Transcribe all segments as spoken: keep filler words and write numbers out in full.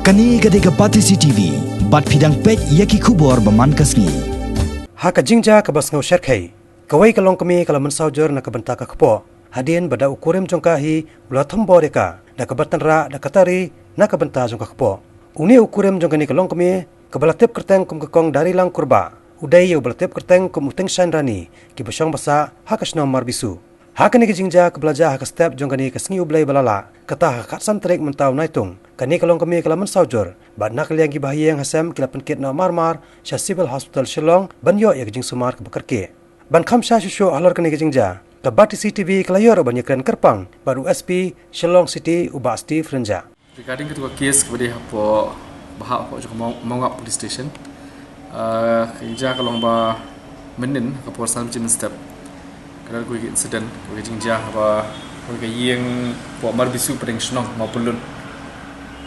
Kane ka dei ka Batesi T V, bad phi dang peit ïa ki khubor ba man ka sngi. Ha ka jingjia kaba sngew shyrkhei, kawei ka longkmie ka la mynsaw jur na ka bynta ka kpoh hadien ba da u kurim jong ka hi u la thombor ïa ka da kaba tynrah da ka tari na ka bynta jong ka kpoh. Une u kurim jong kane ka longkmie, kaba la tip kyrteng kum ka Kong Darilang Kurbah, u dei ïa uba la tip kyrteng kum u Tyngshaiñ Rani, kiba shong ba sah ha ka shnong Marbisu. Ha kane ka jingjia kaba la jia ha ka step jong kane ka sngi U Blei ba la lah, kata ha ka khatsan tarik mynta u Naitung, kane ka longkmie ka la mynsaw jur, bad na ka liang ki bahaïing hasem ki la pynkit noh mar mar sha Civil Hospital Shillong ban ïoh ïa ka jingsumar kaba kyrkieh. Ban kham shai shuh shuh halor kane ka jingjia, ka Batesi T V ka la ïoh ruh ban ïakren kyrpang bad u S P Shillong City, u Bah Steve Rynjah. Regarding katu ka case kaba dei hapoh, ba hap hapoh jong ka Mawng-, Mawnggap Police Station. Ah, ka jingjia ka long ba mynnin ka por san baje mynstep, ka don kawei ka incident, kawei ka jingjia haba kawei ka ïing hapoh Marbisu, pdeng shnong Mawpynlut.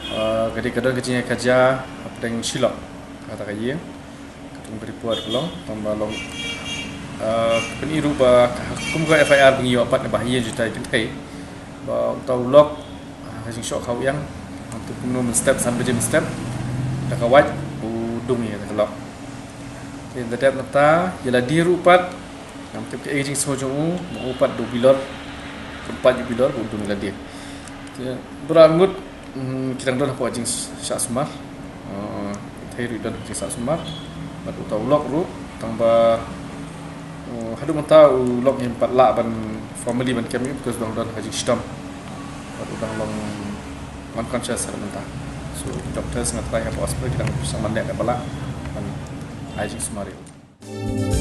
Ah, ka dei ka don ka jingïakajia hapdeng Shillong, kata ka ïing. Ka tung ka report ka long, tang ba long, ah, pyni ruh ba ka, kum ka F I R ba ngi ïoh pat na bahaïing jong utai kynthei, ba uta u lok, ah, ha jingshoh khaw ïang, hangtu kumno mynstep, san baje mynstep, da ka wait u dung ïa ka lok. Te da dep nangta ïa lade ruh pat, ngam tip kaei ka jingsngew jong u, ma u pat da u bilor, kynpat ïa u bilor ba u dung ïa lade. Te bra ngut, mm, ki dang don hapoh jingshah sumar. Uh, kynthei ruh don jingshah sumar. Bad uta u lok ruh, tang ba, uh, haduh mynta u lok ngim pat lah ban formally ban kem ïa u, because u dang don ha jingshitom. Bad u dang long unconscious haduh mynta. So ki doctors nga trai hapoh hospital ki dang shah man leh da ba lah ban ai jingsumar ïa u.